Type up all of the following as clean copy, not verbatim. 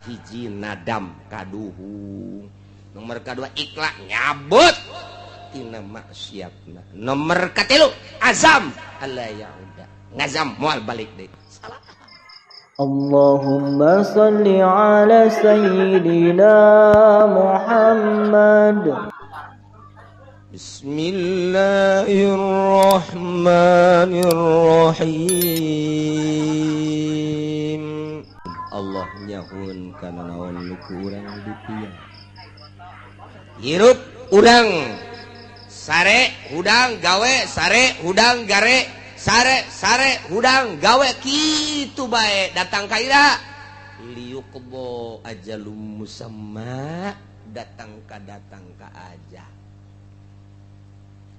Hiji nadam kaduhung, nomor kedua ikhlas nyabut tina maksiatna, nomor katilu azam alla yauda, ngazam moal balik deui. Salah. Allahumma salli ala sayyidina Muhammad. Bismillahirrahmanirrahim. Allah nyahun kana naon nu ku urang dipian. Hirup urang sare hudang gawe, sare hudang gare, sare sare hudang gawe, kitu bae datang ka ira liyuqdo ajalum musamma, datang ka aja.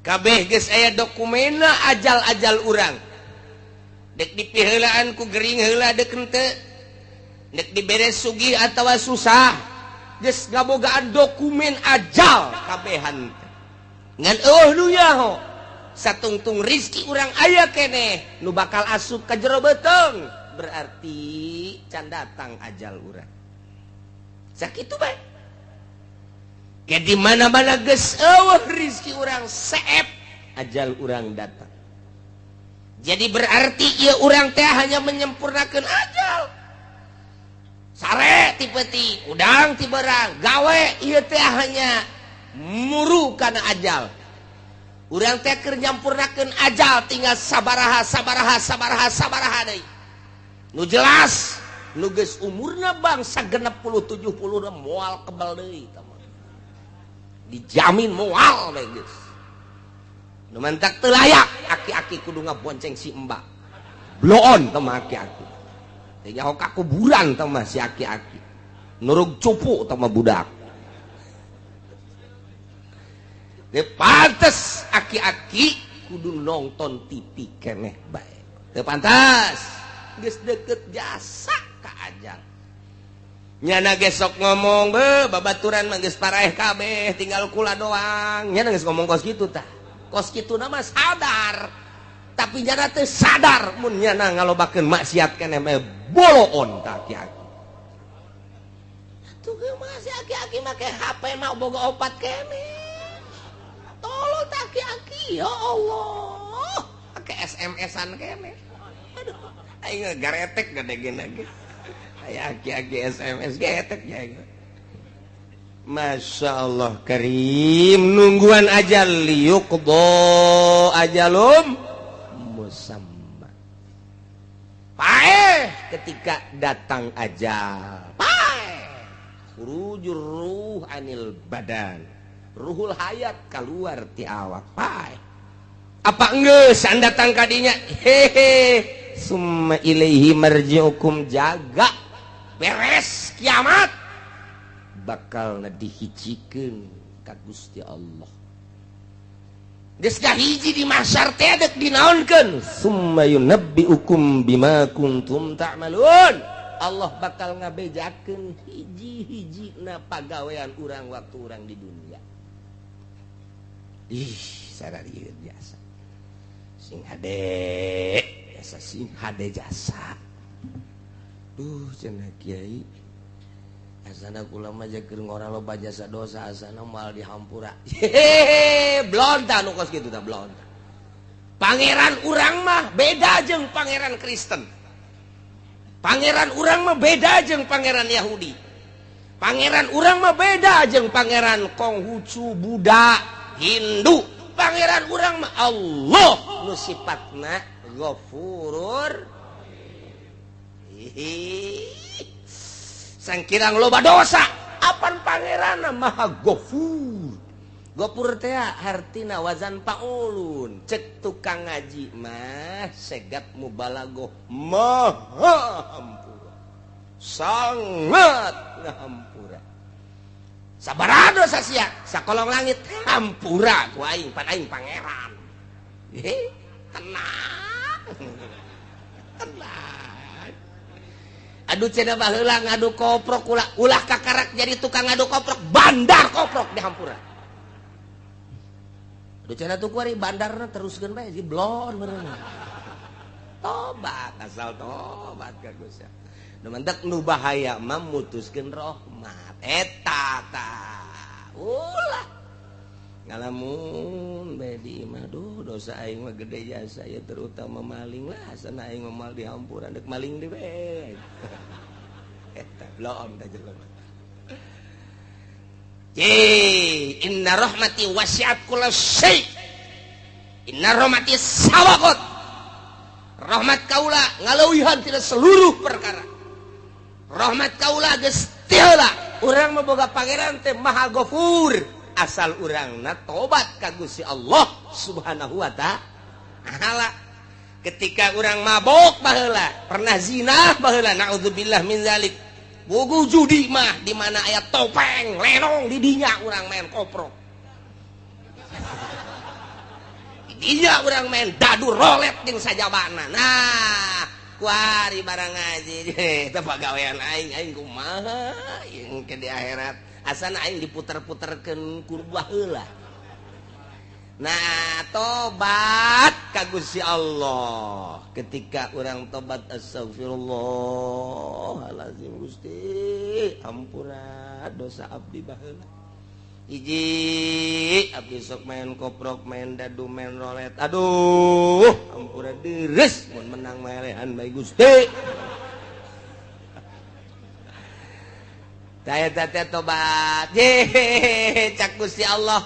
Kabeh geus aya dokumenna ajal-ajal urang. Dek dipiheulaan ku gering heula dek henteu. Dek dibere sugih atawa susah. Geus ngabogaan dokumen ajal kabehan teh. Ngan eueuh nu nyaho. Satungtung rizki urang aya keneh nu bakal asup ka jero beuteung, berarti can datang ajal urang. Sakitu bae. Ke di mana-mana geus eueuh rizki urang seep, ajal urang datang. Jadi berarti ieu urang teh hanya menyempurnakan ajal. Sare ti peuting, udang ti berang, gawe ieu teh hanya muru kana ajal. Urang teh keur nyampurnakeun ajal tinggal sabaraha sabaraha sabaraha sabaraha deui. Nu jelas nu geus umurna bangsa 60 70 moal kebal deui tah. Dijamin moal bae geus. Nu mantak teu layak aki-aki kudu ngabonceng si embak. Bloon teh mah aki-aki. Teu nyaho ka kuburan teh mah si aki-aki. Nurug cupu teh mah budak. Teu pantes aki-aki kudu nonton TV keneh bae. Teu pantas. Geus deket jasa ka ajal. Nyana gesok ngomong be babaturan mah geus paraeh kabeh tinggal kula doang. Nyana geus ngomong kos kitu tah. Kos kitu na mah sadar. Tapi nyana teu sadar mun nyana ngalobakeun maksiat keneh mah boloon tah aki-aki. Atuh ge mah si aki-aki make HP mah boga opat keneh. Tolol tah aki-aki ya Allah. Make SMS-an keneh. Aduh, aing garetek gede gede. Aki-aki SMS getek ya. Masya Allah karim, nungguan ajal liyuqdo ajalum musamma. Paeh ketika datang ajal. Paeh khurujur ruh anil badan. Ruhul hayat keluar ti awak. Paeh. Apa enggeus datang kadinya? Hehe. Summa ilaihi marji'ukum, jaga beres kiamat bakal dihijikeun ka Gusti Allah. Geus hiji di mahsyar teh deuk dinaonkeun, summa yunabbiukum bima kuntum ta'malun. Allah bakal ngabejakeun hiji-hijina pagawean urang waktu urang di dunia. Ih, sararieun jasa. Sing hade, jasa sing hade jasa. Duh, cenah kiai. Asana kula mah keur ngora loba jasa dosa, asana moal dihampura. Hehehe, blonta nu kos kitu tah blonta. Pangeran urang mah beda jeung pangeran Kristen. Pangeran urang mah beda jeung pangeran Yahudi. Pangeran urang mah beda jeung pangeran Konghucu, Buddha, Hindu. Pangeran urang mah Allah nu sifatna Ghafurur. Sangkirang loba dosa, apan pangeran maha Ghafur. Ghafur teh hartina wazan paulun. Cek tukang ngaji mah segat mubalagoh maha hampura. Sangat ngahampura. Sabaraha dosa sia sakolong langit hampura ku aing, pan aing pangeran. Tenang. Tenang. Aduh cenah baheula ngadu koprok ulah ulah kakarak jadi tukang ngadu koprok, bandar koprok di hampura. Aduh cenah tuh kuari bandarna teruskeun bae si blon meureun. Tobat asal tobat ka Gusti. Nu mantak nu bahaya mah mutuskeun rahmat. Eta tah. Ulah. Ngalamun bae di imah duh dosa aing mah gede jasa ya terutama maling lah asana aing mah moal dihampura deuk maling deui we. Eta bloon da jelema. Ye, inna rahmati wasi'at kulla syai. Inna rahmati sabaqat. Rahmat kaula ngaleuwihan tina seluruh perkara. Rahmat kaula geus teu heula. Urang mah boga pangeran teh Maha Ghafur. Asal urangna tobat ka Gusti Allah Subhanahu wa ta'ala. Ketika urang mabok baheula, pernah zina baheula, naudzubillah min zalik. Bugu judi mah di mana aya topeng, lenong di dinya urang main koprok. Di dinya urang main dadu rolet jeung sajabana. Nah, kuari barang ngaji eta pagawean aing, aing kumaha jeung ke di akhirat. Asana aing diputer-puterkeun ku baheula. Nah, tobat ka Gusti Allah. Ketika urang tobat astagfirullahalazim Gusti, ampura dosa abdi baheula. Hiji, abdi sok main koprok, main dadu, main rolet. Aduh, ampura deres mun menang melehan bae Gusti. Taya teh tobat. Ye, cak Gusti Allah.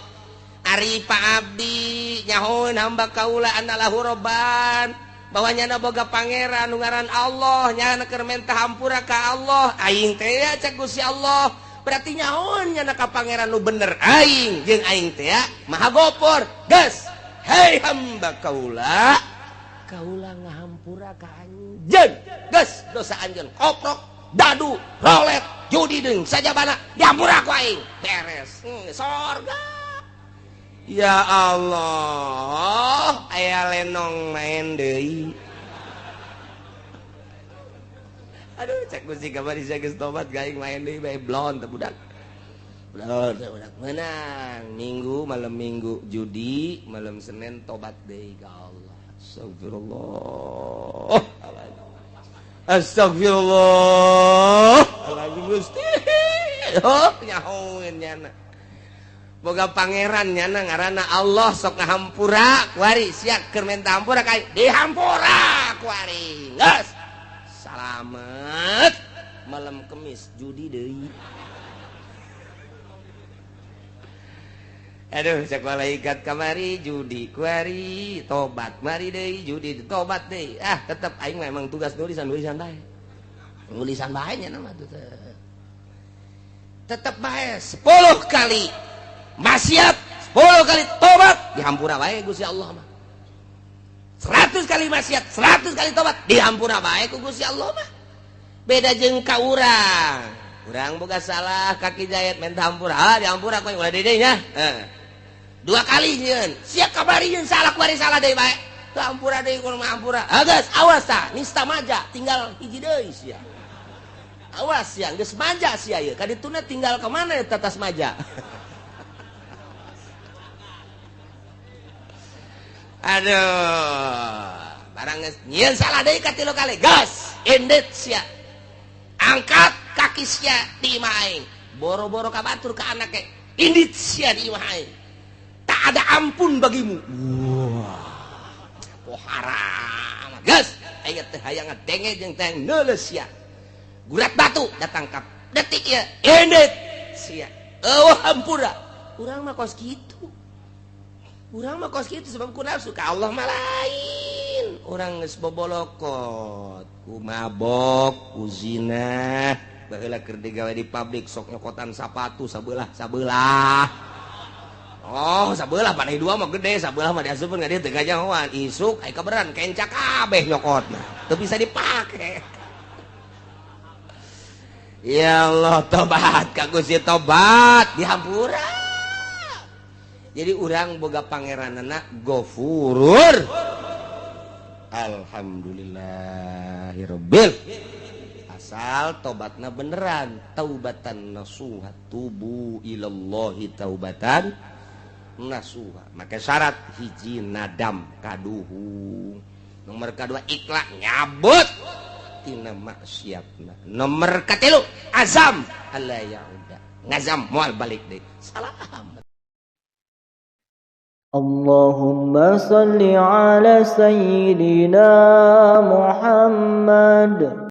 Ari Pak Abdi nyahoeun hamba kaula anallahu robban. Bahwa nyana boga pangeran nu ngaran Allah, nyana keur menta hampura ka Allah. Aing teh ya cak Gusti Allah. Berarti nyahoeun nyana ka pangeran nu bener aing jeung aing teh ya Maha Gopor. Geus, hei hamba kaula, kaula ngahampura ka anjeun. Geus, dosa anjeun koprok, dadu, rolet, judi deung sajabana diampura ku aing. Beres. Sorga. Ya Allah, aya lenong main deui. Aduh, cek Gusti kamari sia geus tobat gaing main deui bae blon teh budak. Blon teh budak menang. Minggu malam Minggu judi, malam Senin tobat deui ka Allah. Astagfirullah. Astagfirullah. Alazim Gusti. Oh, nyahoeun nyana. Boga pangeran nyana ngaranna Allah sok ngahampura kuari sia keur menta hampura ka dihampura kuari. Geus. Salamet. Malam Kemis judi deui. Aduh, cek malaikat kamari judi kuari, tobat mari deui judi tobat deui. Ah, tetep aing memang tugas nulisan-nulisan bae. Nulisan bae nya mah tuh. Tetep bae 10 kali maksiat, 10 kali tobat dihampura bae Gusti Allah mah. 100 kali maksiat, 100 kali tobat dihampura bae ku Gusti Allah mah. Beda jeung ka urang. Urang boga salah kaki jayat minta hampura, ah dihampura ku ulah deui nya. Dua kali nyeun, sia kabari nyeun salah kuari salah deui bae. Teu hampura deui kudu hampura. Ah geus awas tah, nista maja tinggal hiji deui sia. Awas sia geus maja sia ieu, ka dituna tinggal ka mana eta tas maja. Aduh, barang geus nyieun salah deui ka 3 kali. Gas, endet sia. Angkat kaki sia di imah aing. Boro-boro ka batur ka anake. Indit sia di imah aing. Tak ada ampun bagimu. Wah. Oh haram. Gas, aing teh hayang ngadenge jeung teh neuleus sia. Gurat batu datangkap. Detik ieu, indit sia. Eueuh hampura. Urang mah kos kitu. Urang mah kos kitu sebab ku nafsu ka Allah mah lain. Urang geus bobolokot, ku mabok, ku zina, baheula keur digawe di pabrik sok nyokotan sapatu sabelah-sabelah. Oh, sabelah panai dua mah gede, sabelah mah diasupkeun ka dieu teu kanyahoan. Isuk aya kaberan kenca kabeh nyokotna. Teu bisa dipake. Ya Allah, tobat ka Gusti tobat dihampura. Jadi urang boga pangeranana Gofurur. Alhamdulillahirabbil. Asal tobatna beneran, taubatan nasuha, tubu ilallahi taubatan nasuha. Maka syarat hiji nadam kaduhung. Nomor kedua ikhlas nyabut. tina maksiatna. Nomor katilu, azam alla yauda, ngazam moal balik deui. Salam. اللهم صل على سيدنا محمد.